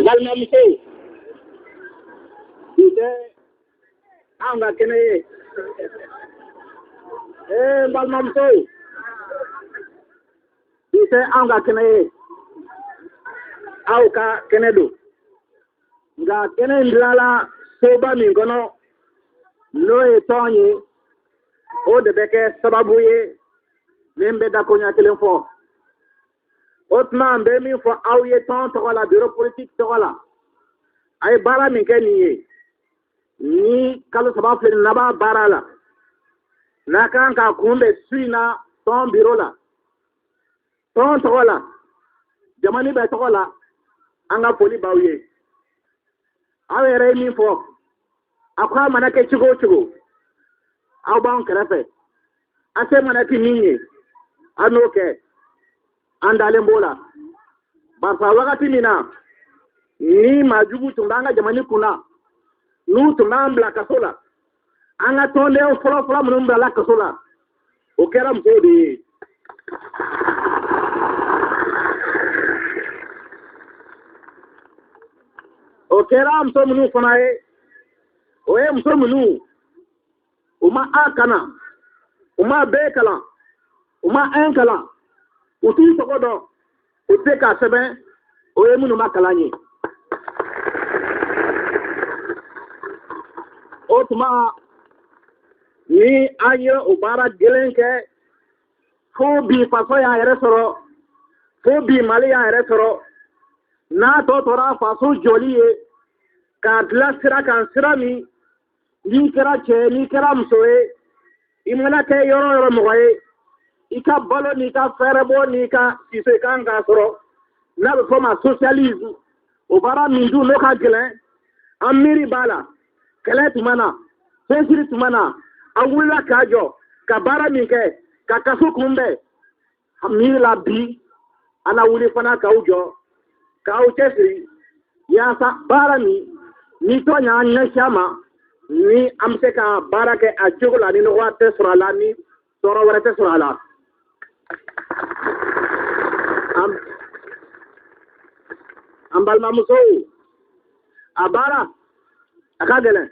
Balimamusow, bi tɛ anw ka kɛnɛ ye. Ee, n balimamusow, bi tɛ anw ka kɛnɛ ye, aw ka kɛnɛ don. Nka kɛnɛ in dilanla soba min kɔnɔ, n'o ye tɔn ye, o de bɛ kɛ sababu ye min bɛ dakoɲɛ kelen fɔ. O tuma, n bɛ min fɔ aw ye tɔn tɔgɔ la, bureau politique tɔgɔ la, a ye baara min kɛ nin ye, ni kalo 3 filɛ nin, n'a b'a baara la, n'a kan ka kunbɛn su in na tɔn bureau la, tɔn tɔgɔ la, jamana bɛɛ tɔgɔ la, an ka foli b'aw ye. Aw yɛrɛ ye min fɔ, a ko a mana kɛ cogo o cogo, aw b'anw kɛrɛfɛ. A se mana kɛ min ye, an n'o kɛ, an dalen b'o la. Barisa wagati min na ni maajugu tun b'an ka jamana kunna, n'u tun b'an bila kaso la, an ka tɔnden fɔlɔ-fɔlɔ minnu bilala kaso la, o kɛra musow de ye. O kɛra muso minnu fana ye, o ye muso minnu, u ma A kalan, u ma B kalan, u ma N kalan, u t'u tɔgɔ dɔn, u tɛ se k'a sɛbɛn, o ye minnu ma kalan ye. O tuma, ni an ye o baara gɛlɛn kɛ fo bi faso y'a yɛrɛ sɔrɔ, fo bi Mali y'a yɛrɛ sɔrɔ, n'a tɔ tora faso jɔli ye k'a dilan sira kan, sira min n'i kɛra cɛ ye, n'i kɛra muso ye, i mana kɛ yɔrɔ o yɔrɔ mɔgɔ ye, i ka balo n'i ka fɛɛrɛbɔ n'i ka siso i kan k'a sɔrɔ, n'a bɛ fɔ ma socialisme. O baara min dun n'o ka gɛlɛn, an miiri b'a la. Kɛlɛ tuma na, cɛsiri tuma na, an wulila k'a jɔ ka baara min kɛ ka kaso kunbɛn, an miiri la bi an na wuli fana k'aw jɔ k'aw cɛsiri yaasa baara min ni tɔn y'an ɲɛsin a ma, ni an bɛ se ka baara kɛ a cogo la, ni nɔgɔya tɛ sɔrɔ a la, ni tɔɔrɔ wɛrɛ tɛ sɔrɔ a la. An balimamusow, a baara a ka gɛlɛn.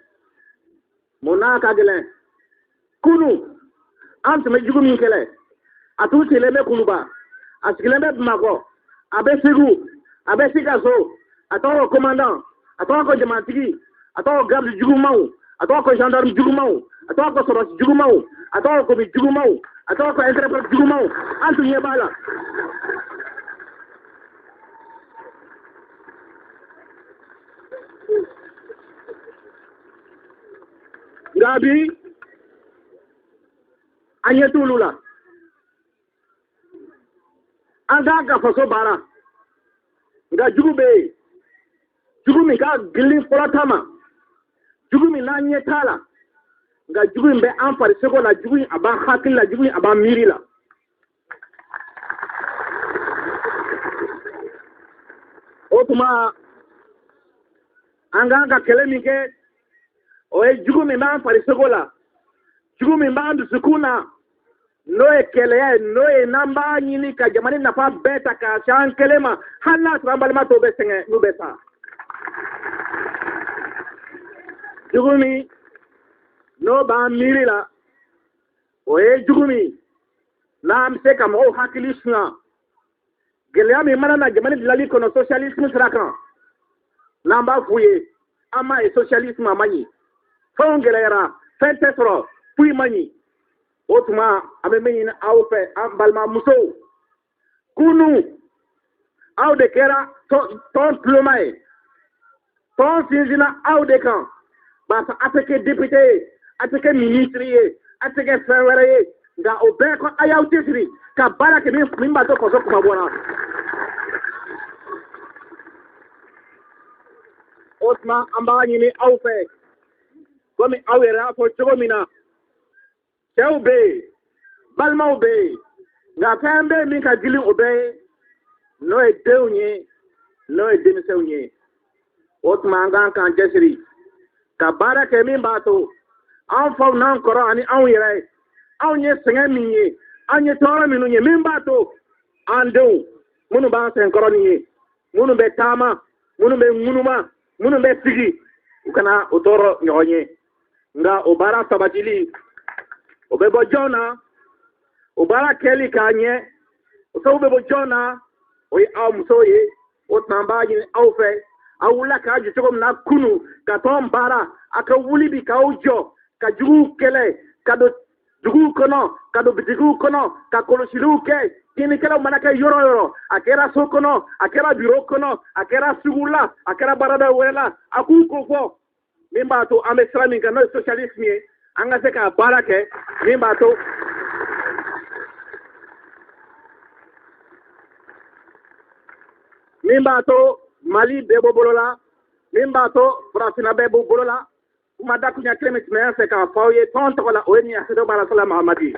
Mun n'a ka gɛlɛn? Kunu an tun bɛ jugu min kɛlɛ, a tun sigilen bɛ Kuluba, a sigilen bɛ Bamakɔ, a bɛ Segu, a bɛ Sikaso, a tɔgɔ ko commandant, a tɔgɔ ko jamatigi, a tɔgɔ ko garde jugumanw, a tɔgɔ ko gendarme jugumanw, a tɔgɔ ko sɔrɔdasi jugumanw, a tɔgɔ ko commis jugumanw, a tɔgɔ ko interprète jugumanw. An tun ɲɛ b'a la. Nka bi an ɲɛ t'olu la. An k'an ka faso baara, nka jugu bɛ yen, jugu min ka girin fɔlɔ ta ma, jugu min n'an ɲɛ t'a la, nka jugu in bɛ an farisogo la, jugu in a b'an hakili la, jugu in a b'an miiri la. O tuma, an k'an ka kɛlɛ min kɛ, o ye jugu min b'an farisogo la, jugu min b'an dusukun na, n'o ye kɛlɛya ye, n'o ye n'an b'a ɲini ka jamana nafa bɛɛ ta k'a se an kelen ma, hali n'a sɔrɔ an balima tɔw bɛ sɛgɛn, n'u bɛ sa. Jugu min n'o b'an miiri la, o ye jugu min n'an bɛ se ka mɔgɔw hakili sunya. Gɛlɛya min mana na jamana dilanli kɔnɔ socialisme sira kan, n'an b'a f'u ye, an m'a ye socialisme a man ɲi, fɛnw gɛlɛyara, fɛn tɛ sɔrɔ, foyi man ɲi. O tuma, an bɛ min ɲini aw fɛ, an balimamusow, kunu aw de kɛra tɔn tuloma ye, tɔn sinsinna aw de kan. Barisa a tɛ kɛ député ye, a tɛ kɛ ministre ye, a tɛ kɛ fɛn wɛrɛ ye, nka o bɛɛ kɔ, a y'aw cɛsiri ka baara kɛ min b'a to faso kuma bɔra. O tuma, an b'a ɲini aw fɛ, komi aw yɛrɛ y'a fɔ cogo min na, cɛw bɛ yen, balimaw bɛ yen, nka fɛn bɛ yen min ka girin o bɛɛ ye, n'o ye denw ye, n'o ye denmisɛnw ye. O tuma, an kan k'an cɛsiri ka baara kɛ min b'a to an faw n'an kɔrɔ ani anw yɛrɛ ye, anw ye sɛgɛn min ye, an ye tɔɔrɔ minnu ye, min b'a to an denw minnu b'an senkɔrɔ nin ye, minnu bɛ taama Minnu bɛ ŋunuma, minnu bɛ sigi, u kana o tɔɔrɔ ɲɔgɔn ye. Nka o baara sabatili, o bɛ bɔ jɔn na? O baara kɛli k'a ɲɛ, o sababu bɛ bɔ jɔn na? O ye aw musow ye. O tuma an b'a ɲini aw fɛ, aw wulila k'a jɔ cogo min na kunu ka tɔn baara, a ka wuli bi k'aw jɔ ka juguw kɛlɛ, ka don duguw kɔnɔ, ka don bitigiw kɔnɔ, ka kɔlɔsiliw kɛ. Tiɲɛnikɛlaw mana kɛ yɔrɔ o yɔrɔ, a kɛra so kɔnɔ, a kɛra biro kɔnɔ, a kɛra sugu la, a kɛra baarada wɛrɛ la, a k'u ko fɔ. Min b'a to an bɛ sira min kan, n'o ye socialisme ye, an ka se k'a baara kɛ. Min b'a to Mali bɛɛ bɔ bolo la, min b'a to Farafinna bɛɛ bɔ bolo la. Kuma dakunya kelen min tun bɛ fɛ k'a fɔ aw ye tɔn tɔgɔ la, o ye nin ye. B'a la Mahamadi.